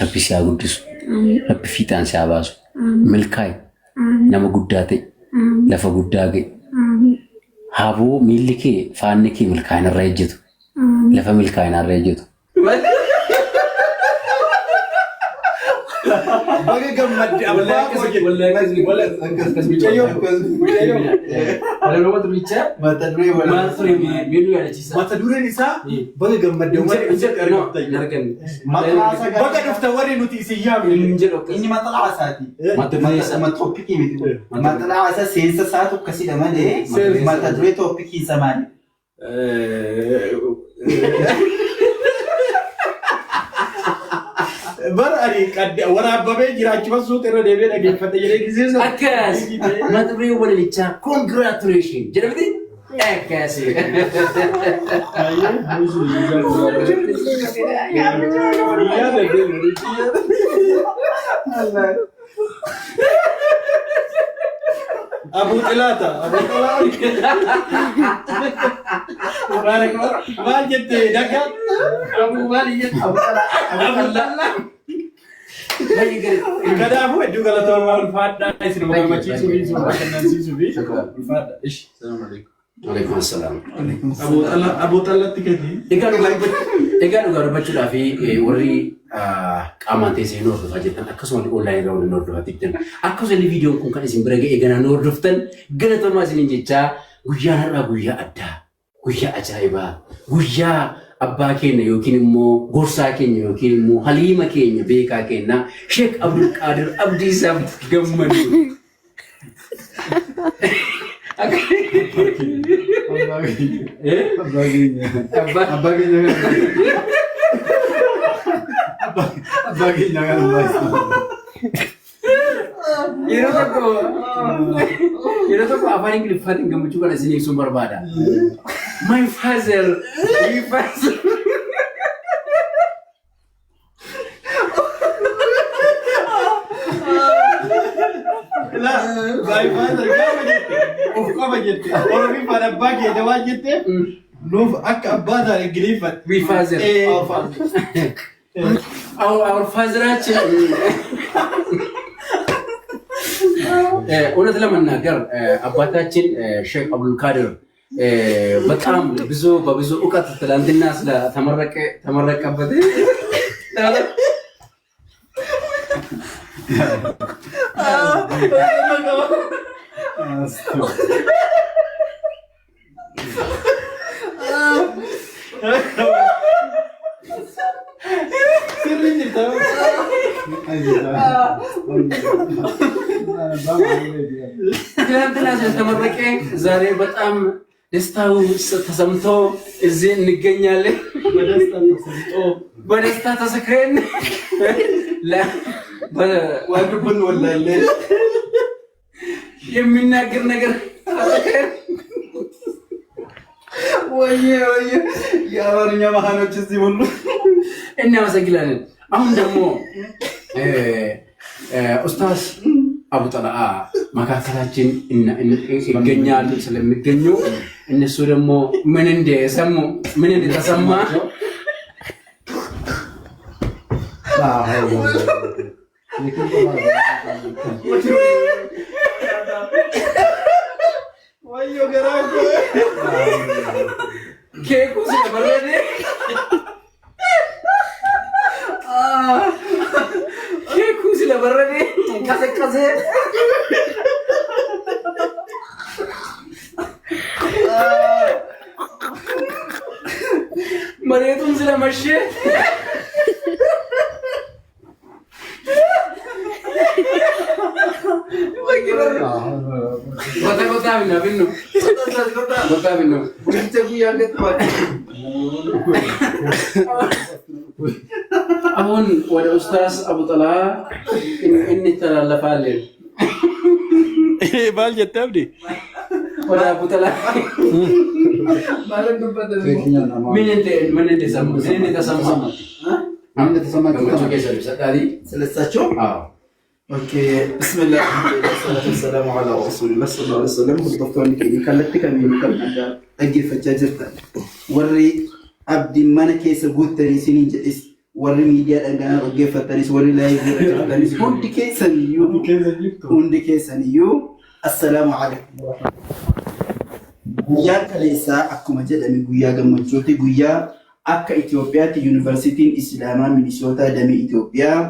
Rabbi si haa guddisu. Rabbi fiixaan si haa baasu. Milkaa'i. Nama guddaa ta'i. Lafa guddaa ga'i. Haboo miilli kee faanni kee milkaa'ina irra ejjetu. Lafa milkaa'ina irra ejjetu. Baga gammadde abbaa koo jedhe. Mucayyoo. Mucayyoo. Mata duree wal. Mata dureen isaa baga gammadde warri nuti argamtan. Baga dhufta warri nuti isin yaamne. Inni maxxanaa isaati. Mata duree isaa. Mata tooppikii miti. Maxxanaa isaa seensa isaatu akkasidha malee mata duree tooppikii isaa maali? Bara ani waraabamee jiraachuma suuta irra deebi'ee dhaggeeffadhe jedhee gisee sana. Akkas mata duree walalichaa congratulation jedhamti. Akkas. Abuu Xilaata. Abuu Xilaata. Maal jette dagaa? Abuu maal jette? Abuu Xilaa. Kanaafuu hedduu galatoomaa ulfaadhaa isin gammachiisuu fi isin bashannansiisuu fi ulfaadha. Ishi. Waalaikum assalaam. Abuu Xalaatti kenni. Egaa dhugaa egaa dhugaa dubbachuudhaaf warri qaamaan teessee nu hordofaa jirtan akkasuma onlaayinii irra warri nu hordofaa jirtan akkasuma viidiyoon kun kan isin bira ga'e ganaa nu hordoftan galatoomaa isiniin jechaa guyyaan har'aa guyyaa addaa guyyaa ajaa'ibaa guyyaa abbaa keenya yookiin immoo gorsaa keenya yookiin immoo haliima keenya beekaa keenya Sheek Abdul Qaadir Abdiisaa gammadu. Abbaa keenya. Abbaa Abbaa keenya kana. Abbaa keenya kana. Yeroo tokko afaan Ingiliffaatiin gammachuu kana isin ibsuun barbaada. My father, my father. Baay'ee gaafa jette of qaba jette Oromiffaan abbaa keenya waan jetteef nuuf akka abbaa ta'an Ingiliffan. We father. Our father-ኣችን እውነት ለመናገር አባታችን ሼክ አብዱልቃድር በጣም ብዙ በብዙ እውቀት ትላንትና ስለተመረቀ ተመረቀበት። Sirriin jirta. ትላንትና ስለተመረቀ ዛሬ በጣም ደስታው ተሰምቶ እዚህ እንገኛለን። በደስታ ተሰምጦ በደስታ ተሰክረን Waan dubbannu wallaallee. የሚናገር ነገር ተሰክረን ወይዬ ወይዬ የአማርኛ መሀኖች እዚህ ሁሉ። እናመሰግናለን። አሁን ደግሞ ኡስታዝ አቡ ጠልዓ መካከላችን ይገኛሉ። ስለሚገኙ እነሱ ደግሞ ምን እንደሰሙ ምን እንደተሰማ Wayyoo garaa koo. ኬኩ ስለበረደ ኬኩ ስለበረደ ቀዘቀዘ። መሬቱን ስለመሸ ቦታ ቦታ ብና ቦታ ብና አሁን ወደ ኡስታዝ አቡ ጠልዓ እንተላለፋለን። Maal jette abdi? ወደ አቡ ጠልዓ ምን እንደሰማ ምን እንደተሰማ ምን እንደተሰማችሁ gammachuu keessan ibsadhaati. ስለሳቸው አዎ። Okay, bismillah, wassalatu wassalamu ala rasulillah sallallahu alaihi wasallam. Hordoftoonni keenya kallattii kamiin kan adda dhaggeeffachaa jirtan, warri abdiin mana keessa guuttanii isiniin jedhes, Warri miidiyaa dhanganaa dhaggeeffattanis warri live irra jirtanis hundi keessaniyyuu hundi keessaniyyuu assalaamu alaikum. Guyyaan kaleessaa akkuma jedhame guyyaa gammachuuti. Guyyaa akka Itoophiyaatti Yuunivarsiitiin Islaamaa Minisootaa damee Itoophiyaa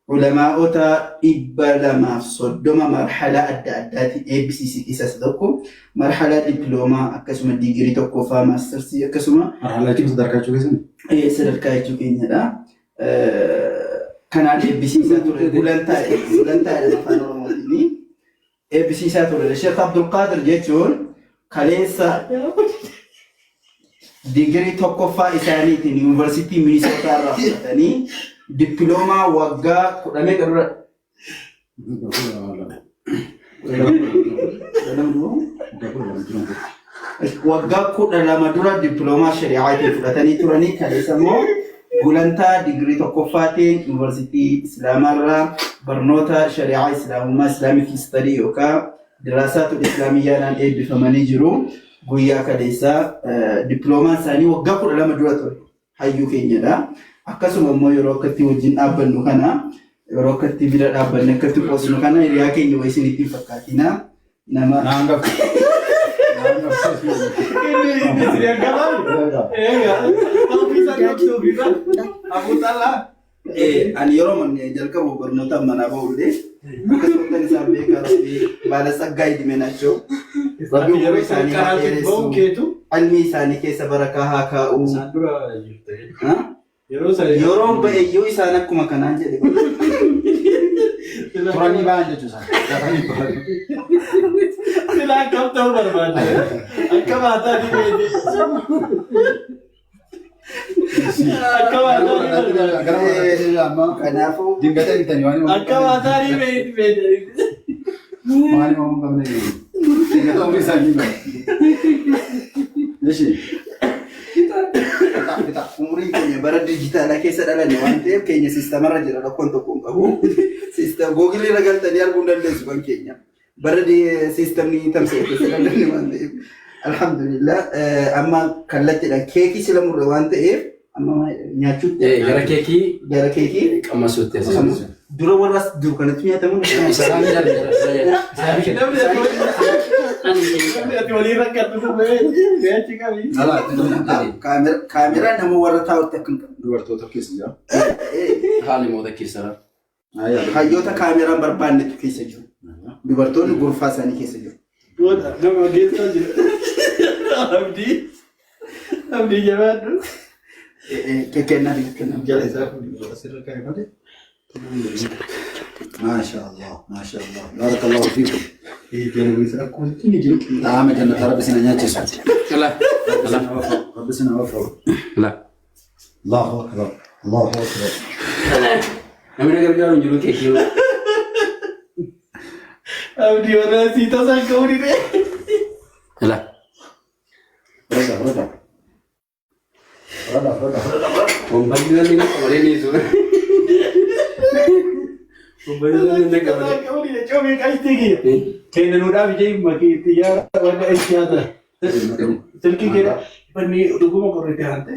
ulamaa'ota 230 marhalaa adda addaatiin eebbisiise keessaa isa tokko. Marhalaa dippiloomaa akkasuma digirii tokkoffaa, maastarsii akkasuma Marhalaa jechuun sadarkaa jechuu keessan? Sadarkaa jechuu keenyadha. Kanaan eebbisiisaa ture gulantaa gulantaa jedhama afaan Oromootiin eebbisiisaa ture. Sheekh Abdulqaadir jechuun kaleessa digirii tokkoffaa isaaniitiin Yuunivarsiitii Minisootaa irraa fudhatanii dippiloomaa waggaa kudha meeqa dura? Waggaa 12 dura dippiloomaa shari'aatiin fudhatanii turanii kaleessa immoo gulantaa digirii tokkoffaatiin Yuunivarsiitii Islaamaarraa barnoota shari'aa Islaamummaa Islamic Study yookaan Diraasaatu Islaamiyyaadhaan eebbifamanii jiru. Guyyaa kaleessaa dippiloomaan isaanii waggaa 12 dura ture. Hayyuu keenyadha. Akkasuma immoo yeroo akkatti wajjin dhaabbannu kana yeroo akkatti bira dhaabbanne akkatti qoosnu kana hiriyaa keenya wayii isinitti hin fakkaatina. Nama Naan gafu. Naan gafu. Inni isin hangafa? Eega. Ofiisa dhoksu ofiisa. Abuu Xallaa. Ani yeroo manni jalqabu barnoota manaa ba'ullee akkasuma kan isaan beekaa rabbii baala tsaggaa idime nachoo. Rabbi Yeroo umurii isaanii haa karaatti dheeressu. ba'uun keetu. Ilmi isaanii keessa barakaa haa kaa'u. Isaan dura jirte. Ha? Yeroo sana. Yeroon ba'eyyuu isaan akkuma kanaan jedhe. Turanii ba'an jechuudha isaan. Turanii ba'an. Silaa akkam ta'uu barbaadde? Akka maataa ni beekti. Akka maataa ni barbaadde. Gara manaatti amma Kanaafuu dingata bitanii waan himamu Akka maataa ni beekti. Waan himamu hin qabne. Dingata umurii isaanii ba'a. Ishi. Fixa fixa. Umuriin keenya bara dijitaalaa keessa dhalanne waan ta'eef keenya siistamarra jira rakkoon tokko hin qabu. Siistam googilii irra galtanii arguu hin dandeessu kan keenya. Bara siistamni tamsa'e keessa dhalanne waan ta'eef. Alhamdulillah amma kallattiidhaan keekii sila murre waan ta'eef amma nyaachuutti Gara keekii gara keekii qammasuutti as. Dura warra as jiru kanatti nyaatamu. Isaan Namni ati waliin rakkattu kun ba'ee achi qabi. Kaameraa nama warra taa'utti akka hin qabne. Dubartoota keessa jira. Haali moota keessa. Hayyoota kaameraan barbaannetu keessa jiru. Dubartoonni gorfaa isaanii keessa jiru. Goota nama geessaa jira. Abdii. Abdii jabaadhu. Kennaa fi kennaa. Jala isaa kun asirra kaa'e malee. Maasha Allah, maasha Allah. Barakallahu fiikum. Jalli isaa akkuma inni jiru. Xaama jannata rabbi isin haa nyaachisu. Ala. Rabbi isin haa waffa'u. Rabbi isin haa waffa'u. Ala. Allahu akbar. Allahu akbar. Namni na gargaaru hin jiru keekii. Abdii warra sii tasaan ka'uu dide. Ala. Fudhadhaa, fudhadhaa. Fudhadhaa, fudhadhaa, fudhadhaa. Wamballi namni na qabalee ni jiru. Wamballi namni na qabalee. Tasaan ka'uu dide coomee qaltee kiyya. Kennanuudhaaf ijee makii xiyyaara wanta itti haata. Silkii keedha. Banni dhuguma qorrite haante.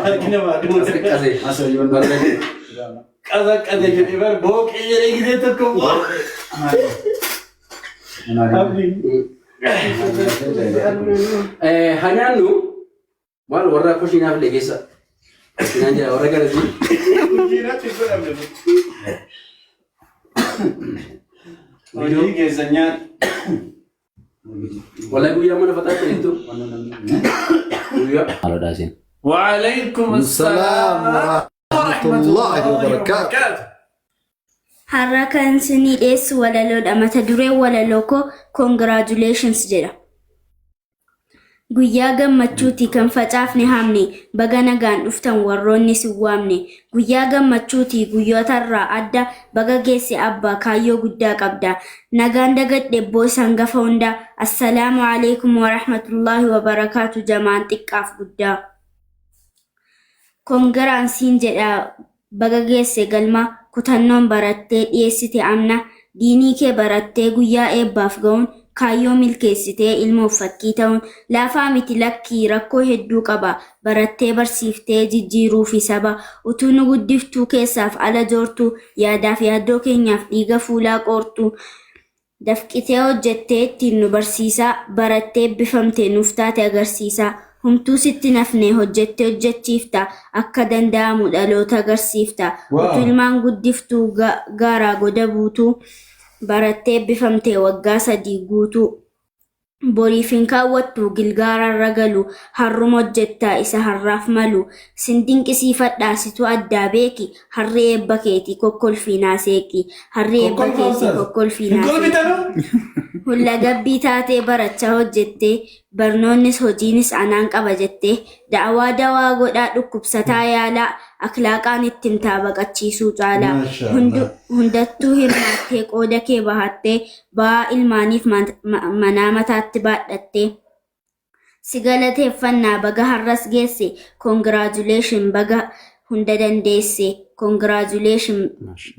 Harki namaa dhuma. Qase. Asayyoon Qasa qase jedhee bar booqee jedhee gisee tokko immoo. Abdii. Hanyaannu maal warra kushiinaaf illee keessa. Naan jira warra garasii. Hojiirratti hin godhamne. Hojii keessa nyaata. Wallahi guyyaa mana fataa ta'ettu. Guyyaa. Maalodhaa isin. وعليكم السلام ورحمة الله وبركاته. Har'a kan isinii dhiyeessu walaloodha. Mata dureen walaloo koo Congratulations jedha. Guyyaa gammachuuti kan facaafne haamne, baga nagaan dhuftan warroonni sin waamne. Guyyaa gammachuuti guyyootarraa adda, baga geesse abbaa kaayyoo guddaa qabda. Nagaan dagadhe boys hangafa hundaa, Assalaamu Aleykum Warahmatullaahi Wabarakaatu jamaan xiqqaaf guddaa. Congraan siin jedha baga geesse galma kutannoon barattee dhiyeessite amna diinii kee barattee guyyaa eebbaaf ga'uun Kaayyoo milkeessitee ilmoof fakkii ta'uun laafaa miti lakkii rakkoo hedduu qaba. Barattee barsiiftee jijjiiruufi saba. Utuu nu guddiftuu keessaaf ala joortuu yaadaaf yaaddoo keenyaaf dhiiga fuulaa qoortuu. Dafqitee hojjettee ittiin nu barsiisaa, barattee eebbifamtee nuuf taate agarsiisaa. Humtuu sitti hin hafne hojjettee hojjechiifta, akka danda'amu dhaloota agarsiifta. Utuu ilmaan guddiftuu gaaraa goda buutuu, barattee eebbifamtee waggaa 3 guutuu. Boriif hin kaawwattu gilgaararra galu, har'uma hojjetta isa har'aaf malu. Sin dinqisiifadha situ addaa beeki, harri eebba keeti kokkolfii naa seeqi. Harri eebba Kokkolfaa keeti ustaaz. kokkolfii Hin naa seeqi. kolfitanuu? Hulla gabbii taatee barachaa hojjettee, barnoonnis hojiinis anaan qaba jettee, da'awaa dawaa godhaa dhukkubsataa yaalaa, akhlaaqaan itti himtaa baqachiisuu caalaa. Maashaallah. Hundattuu hirmaattee qooda kee bahattee, ba'aa ilmaaniif manaa mataatti baadhattee. Si galateeffannaa baga har'as geesse, congratulation baga hunda dandeesse, congratulation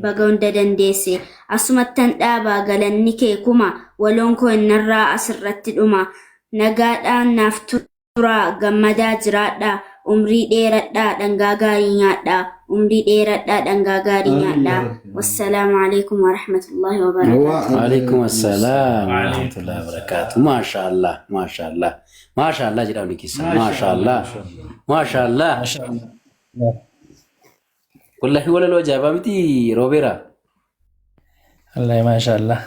baga hunda dandeesse. Asumattan dhaabaa galanni kee kuma, waloon koo innarraa asirratti dhuma. Nagaadhaan naaf turaa, gammadaa jiraadhaa, umrii dheeradhaa, dhangaa gaarii nyaadhaa, umrii dheeradhaa, dhangaa gaarii nyaadhaa. Wassalaamu alaikum warahmatullahi wabarakaatuh. Waalaikum assalam warahmatullahi wabarakatuh. Maashaallah, maashaallah. Maashaallah jedhaa hundi keessan. Maashaallah. Maashaallah. Wallahi walaloo ajaa'ibaa miti Roobeera. Wallahi maashaallah.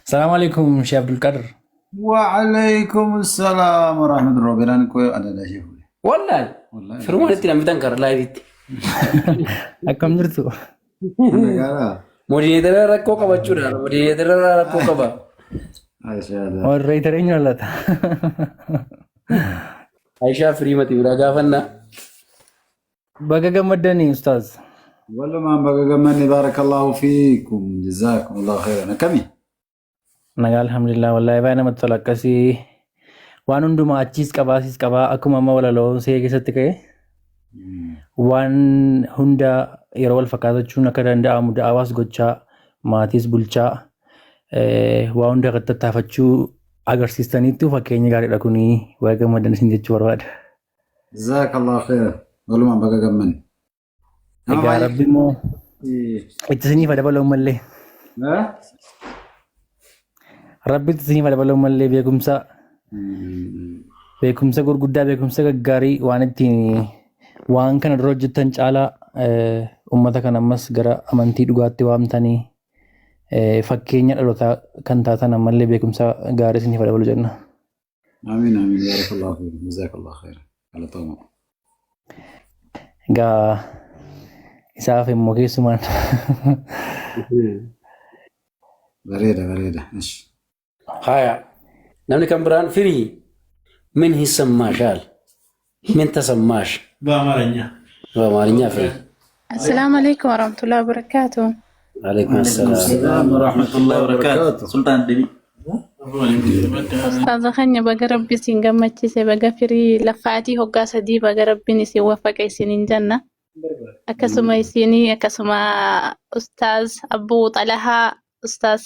Salaamu alaikum Sheekh Abdulqadir. Waalaikum salam warahmatullahi wabarakatuh. Koo adda ishee fuudhe. Wallahi. Wallahi. Firuma walitti namni kara laayivitti. Akkam jirtu? Nagaadhaa. Moodineetara rakkoo qabachuudha. Moodineetara rakkoo qaba. Maashaallah. Moderator eenyu laata? Aishaa firii mati biraa gaafannaa. Baga gammaddanii ustaaz. Walumaan baga gammanne baarakallahu fiikum jazaakumullahu khairan. Akkami? Nagaa alhamdulillah wallahi baay'ee namatti tola akkasii waan hundumaa achiis qabaa asiis qabaa akkuma amma walaloo see keessatti ka'e waan hunda yeroo wal fakkaatachuun akka danda'amu da'awaas gochaa maatiis bulchaa waa hunda irratti tattaafachuu agarsiistaniittu fakkeenya gaariidha kuni baga gammaddan isin jechuu barbaada. Jazaakallahu khairan. Walumaan baga gammanne. Nama Egaa baay'ee rabbi immoo itti isiniif haa dabalu ammallee. Eh? Rabbi itti isiniif haa dabalu ammallee beekumsa beekumsa gurguddaa beekumsa gaggaarii waan ittiin waan kana dura hojjettan caalaa uummata kana ammas gara amantii dhugaatti waamtanii fakkeenya dhalootaa kan taatan ammallee beekumsa gaarii isiniif haa dabalu jenna. Amiin amiin baarakallahu fiikum jazaakallahu khairan. Galatooma. Egaa isaaf immoo keessumaan Bareeda bareeda. Ish. Haya. Namni kan biraan firii min hisammaashaal min tasammaash በአማርኛ በአማርኛ firii. Assalaamu alaikum warahmatullahi wabarakatuh. Alaikum assalaam. Salaam warahmatullahi wabarakatuh. Sultaan Debi. Ustaaza keenya baga rabbi isin gammachiise baga firii laffaatii hoggaa sadii baga rabbiin isin waffaqe isiniin jenna. Akkasuma isinii akkasuma ustaaz Abbuu Xalahaa ustaaz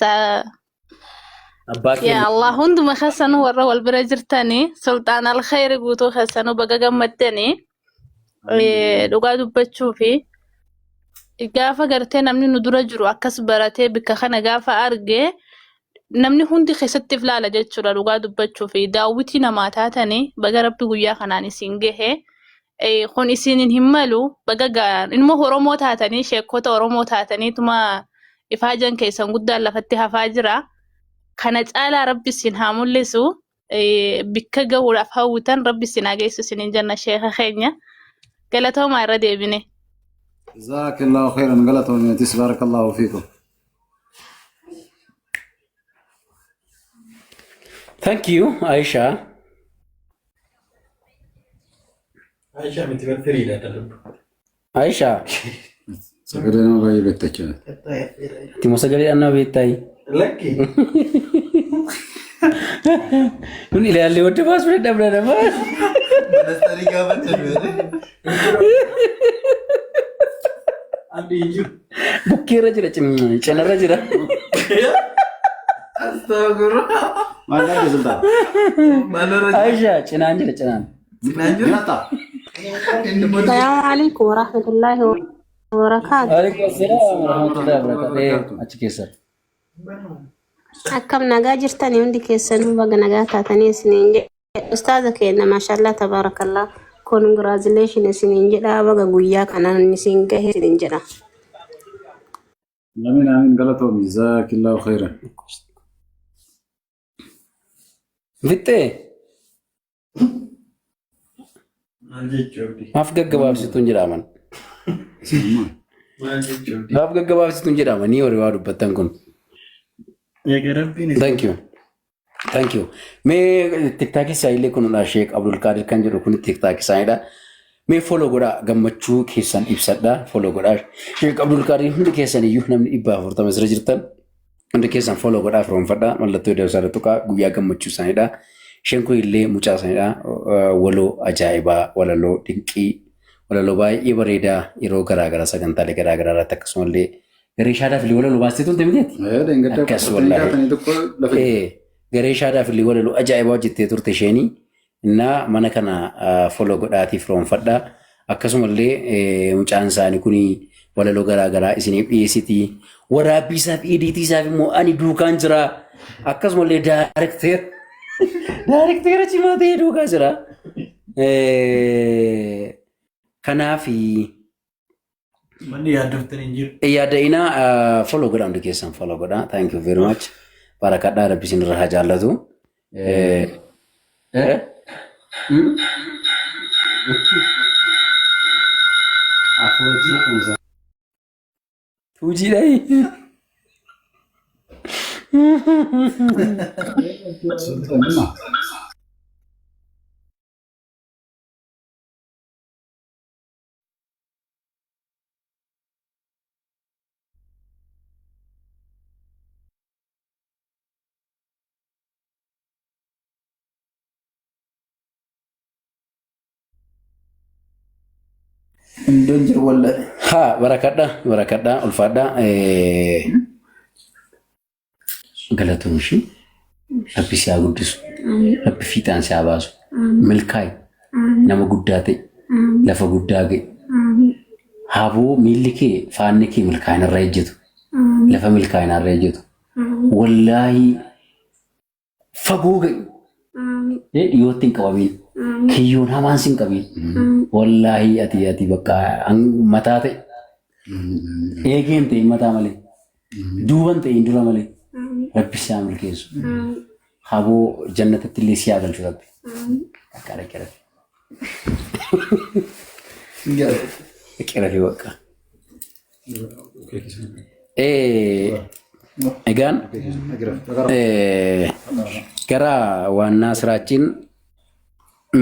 Abbaa yaa keenya. Allah hunduma keessanuu warra wal bira jirtanii sultaan alkhayri guutuu keessanuu baga gammaddanii dhugaa dubbachuu fi gaafa gartee namni nu dura jiru akkas baratee bikka kana gaafa arge namni hundi keessatti if laala jechuudha dhugaa dubbachuu fi daawwitii namaa taatanii baga rabbi guyyaa kanaan isin gahe kun isiniin hin malu baga ilma Oromoo taatanii sheekota Oromoo taataniituma ifaajan keessan guddaan lafatti hafaa jira. Kana caalaa rabbi isin haa mul'isu. Bikka gahuudhaaf hawwitan rabbi isin haa geessu isiniin jenna sheeka keenya. Galatoomaa irra deebine. Jazaakallaahu khairan galatoomeetis barakallahu fiikum. Thank you Aisha. Aisha miti bar firiidha dhalubbu. Aisha. Sagalee nama baay'ee beekta jechuudha. Timo sagalee annaa beektayi. Lakki. Kun ilaallee wadda baasuu dadhabna nama. Ministeerri gaafa jedhu. Andi iyyuu. Bukkeerra jira cinarra jira. Astagfirullah. Maal dhabde Sultaan? Aisha cinaan jira cinaan. Cinaan jira? Jiraata? Inni immoo Salaamu alaikum warahmatullahi wabarakaatu. Waalaikum assalam warahmatullahi wabarakatuh. Achi keessa. Akkam nagaa jirtanii hundi keessanuu baga nagaa taatanii isiniin jedha. Ustaaza keenya maashaallah tabaarakallah. Congratulation isiniin jedha baga guyyaa kanaan isin gahe isiniin jedha. Amiin amiin galatoomi. Jazaakillahu khairan. Fixxee Maal jechuudha? maaf gaggabaabsituun jedhaman. Maal jechuudha? Maaf gaggabaabsituun jedhama ni horii waa dubbattan kun. Egaa rabbiin Thank you. Thank you. Mee TikTok isaa illee kunudha Sheek Abdul Qaadir kan jedhu kun TikTok isaaniidha. Mee follow godhaa gammachuu keessan ibsadhaa follow godhaa. Sheek Abdul Qaadir hundi keessan iyyuu namni 440 sirra jirtan hundi keessan follow godhaa firoonfadhaa mallattoo iddoo isaa tuqaa guyyaa gammachuu isaaniidha. Isheen kun illee mucaa isaaniidha. Waloo ajaa'ibaa walaloo dinqii walaloo baay'ee bareedaa yeroo garaagaraa sagantaalee garaagaraa irratti akkasumallee garee shaadaaf illee walaloo baastee turte miteeti. Deengadda Akkas wallaahi. kaatanii tokko lafa Garee shaadaaf illee walaloo ajaa'ibaa hojjettee turte isheenii. Innaa mana kana follow godhaatii firoonfadhaa. Akkasumallee mucaan isaanii kun walaloo garaagaraa isiniif dhiyeessiti. Waraabbii isaaf editii isaaf immoo ani duukaan jira. Akkasumallee daarekteera cimaa ta'ee duukaa jira. Kanaaf Manni yaaddoftan hin jiru. Yaada'inaa follow godhaa hundi keessan follow godhaa. Thank you very much. Barakadhaa rabbi isin irraa haa jaallatu. Eh? Hmm? Afuutii kuusa. Tuujiidha. Sultaan dhimma. Iddoon jiru wallahi. Haa barakadha barakadha ulfaadha. Galatoom ishii. Rabbi si haa guddisu. Rabbi fiixaan si haa baasu. Milkaa'i. Nama guddaa ta'e. Lafa guddaa ga'e. Haboo miilli kee faanni kee milkaa'ina irra ejjetu. Lafa milkaa'ina irra ejjetu. Wallaahi fagoo ga'e. Dhiyootti hin qabamin. Kiyyoon hamaan si hin qabin. Wallaahi ati bakka mataa ta'e. Eegeen ta'e mataa malee. Duuban ta'e dura malee. Rabbi si haa milkeessu. Haboo jannatatti illee si haa galchu Rabbi. Akka dhaqee rafi. Dhaqee rafi bakka. Egaan gara waannaa siraachiin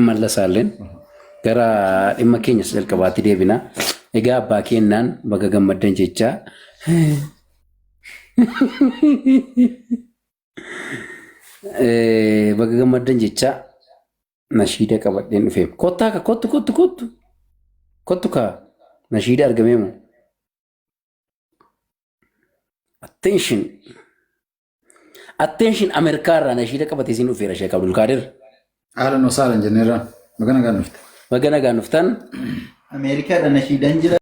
mallasaalleen gara dhimma keenya isa jalqabaatti deebina. Egaa abbaa kennaan baga gammaddan jechaa. Baga gammaddan jechaa nashiida qabadheen dhufe. Kottaa ka kottu kottu kottu. Kottu ka nashiida argameemu. Attention. Attention Ameerikaa irraa nashiida qabatee siin dhufeera Sheek Abdulkaadir. Ahlan wa sahlan jenneerra. Baga nagaan dhufte. Baga nagaan dhuftan. Ameerikaadha nashiidaan jira.